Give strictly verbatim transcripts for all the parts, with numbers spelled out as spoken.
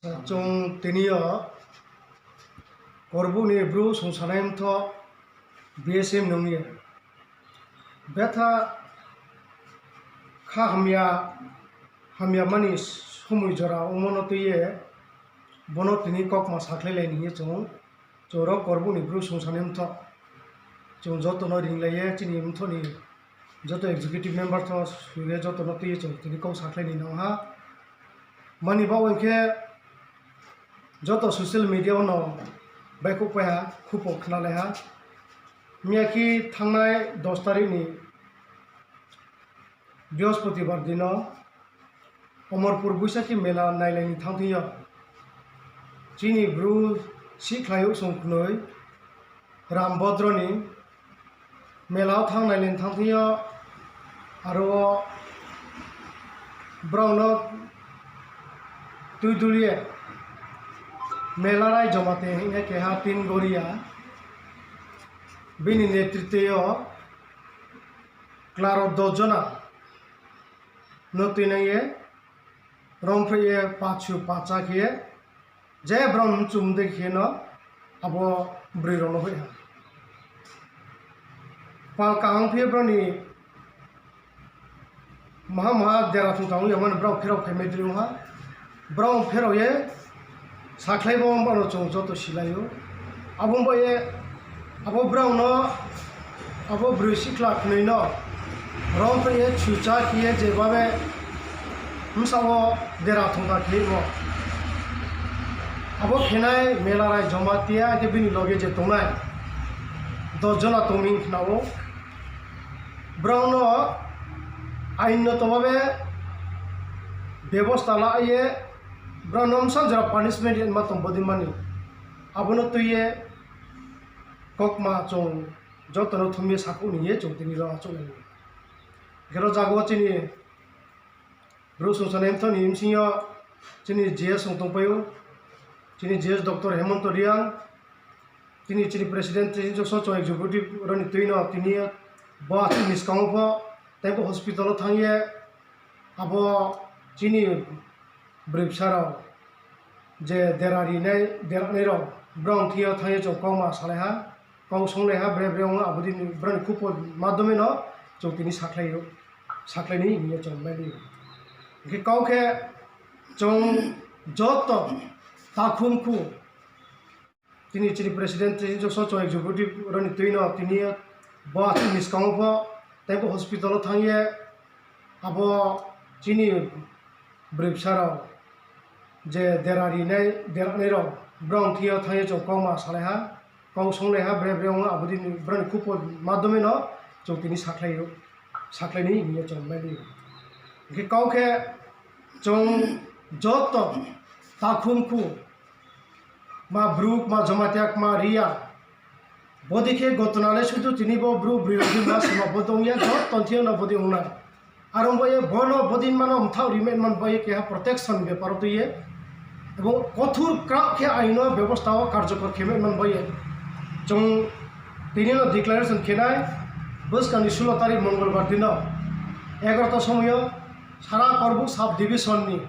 Chung tini yo Korbouh ni Bru Songsanai Mthoh, B S M nung ye betha kha hamya, hamya mani somoi jora ongmo no tui ye, bo no tini kaukma sakhlailai ni hing ye chung, chung ro Korbouh ni Bru Songsanai Mthoh, chung joto no ringlai ye, chini mthoh ni joto executive member tho sui ye joto no tui ye chung tini kau sakhlai ni nang ha. Mani baoh hing khe, joto social media wo no baihkhouhpai ha, khupo khnalai ha. Miyakhe thanngnai dos tarik ni Brihospoti bar din no Omorpur Boishakhi mela nailai ni thanng thing yo, chini Bru sihkhlai song knoi Rambodro ni mela wo thanng nailai ni thanng thing yo, aro wo brao no tuidul ye Melarai Jamatia hing ye keha team gori ya, bini netritwo yo kla rao dos jona no tuinang ye, romphreih ye pachu pacha khe, je brao mchum dei khe no abo broi rao no hoih ha. Pal kaham phi ye brao ni maha maha dera thung tang ong ya mani brao pherao phaimai dei ong ha. Brao pherao ye sakhlai bo ong ba no chung joto silai ou. Abo bai ye abo brao no, abo broi sihkhla knoi no romphreih ye chucha khe ye je babe bsa wo dera thung tang khe mo. Abo khenai Melarai Jamatia khe bini loge je tongnai dos jona tong mi khna ou. Brao no ain no to babe bebosta la ye, brao no bsa jora punishment ri ma tong bodei mani. Abo no tui ye kaukma chung joto no thum ye sakhouh ni ye chung tini ro achouh nai. Khe ro jaga wo chini Bru Songsanai Mthoh ni bsing yo chini G S song tongpai ou, chini G S Doctor Hemonto Reang, chini, chini president, chini joso chung executive rao ni tui no tini bo achouh ni skang wo pho tei bo hospital wo thanng ye abo chini broi bsa rao je dera rinai, deranai rao, brao thing yo thanng ye chung kauma salai ha, kau songlai ha, bre bre ong abo dei brao ni khupo madhyome no chung tini sakhlai ou, sakhlai ni hing ye chung mai ou. Hing khe kau khe chung joto takhum khu, chini, chini president, chini joso chung executive rao ni tui no tini bo achouh ni skang wo pho tei bo hospital wo thanng ye abo chini broi bsa rao je dera rinai, deranai rao, brao thing yo thanng ye chung kauma salai ha, kau songlai ha, bre bre ong abo dei brao ni khupo madhyome no chung tini sakhlai ou, sakhlai ni hing ye chung mai ou. Hing khe kau khe chung joto takhum khu, ma Bru, ma Jamatia, ma Reang, bodei khe gotona le sudu tini bo Bru broi rao di ma sima bodei ong ya, joto thing yo no bodei ong nai. Aro bai ye bo no bodei ma no mthaoh ri man bai ye keha protection bepar wo tui ye, ebong kothur krao khe ain no bebosta wo karjokor khe man bai ye chung tini no declaration khe nai, buskang ni sulo tarik Mongolbar din no egarota somoi yo sara Korbouh sub division ni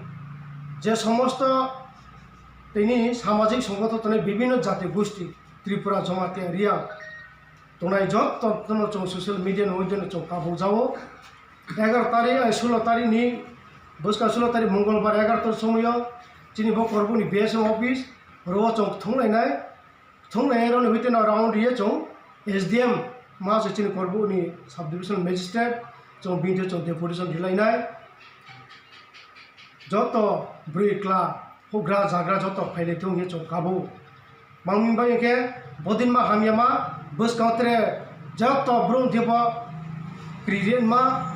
je somosto tini samajik songgothon tongnai bibhinno jati gusti, Tripura, Jamatia, Reang tongnai joto no chung social media ni maidhyom no chung kabu ja ou. Egarota tarik, sulo tarik ni, buskang sulo tarik Mongolbar egarota somoi yo chini bo Korbouh ni B S M office, ro wo chung kthunglai nai, kthunglai nai rao ni hoite no round ri ye chung S D M, ma se chini Korbouh ni sub division magistrate, chung bini thing yo chung deputation rilai nai. Joto broi kla, houhgra zagra joto phailai thung ye chung kabu. Mangmi bai khe bodei ma hamya ma, buskang tre joto brouh thing pho kri ri ma,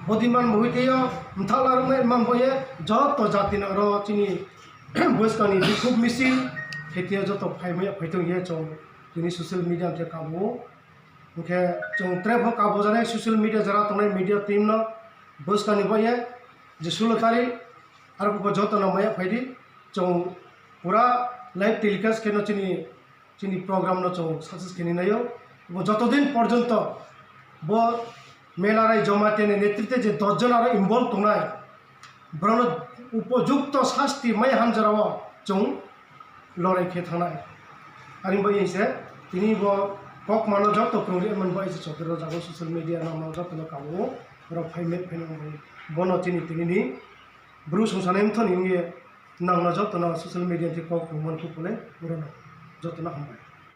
bodei ma hoite yo mthaoh la rung nai man bo ye joto jati no ro chini buskang ni bikhub misil khe thing yo joto phaimai phai thung ye chung tini social media khe kabu ou. Hing khe chung tre pho kabu janai social media jora tongnai media team no buskang ni bo ye je sulo tarik, aro pho joto no mai phai di, chung pura live telecast khe no chini, chini program no chung success khe ni nai ou. Bo joto din porjonto bo Melarai Jamatia ni netritwo je dos jon aro involve tongnai, brao no upojukto sasti mai hamjora wo chung lorai khe thanng nai. Are bai ye se tini bo kokma no joto krung ri man bai se Chaudhary rao jaga social media no joto no kabo rao phai met phai nang bai. Bo no chini tini ni Bru songsanai mtho ni ong ye nang no joto no social media ni kau krung man phu pole oro no joto no hambai.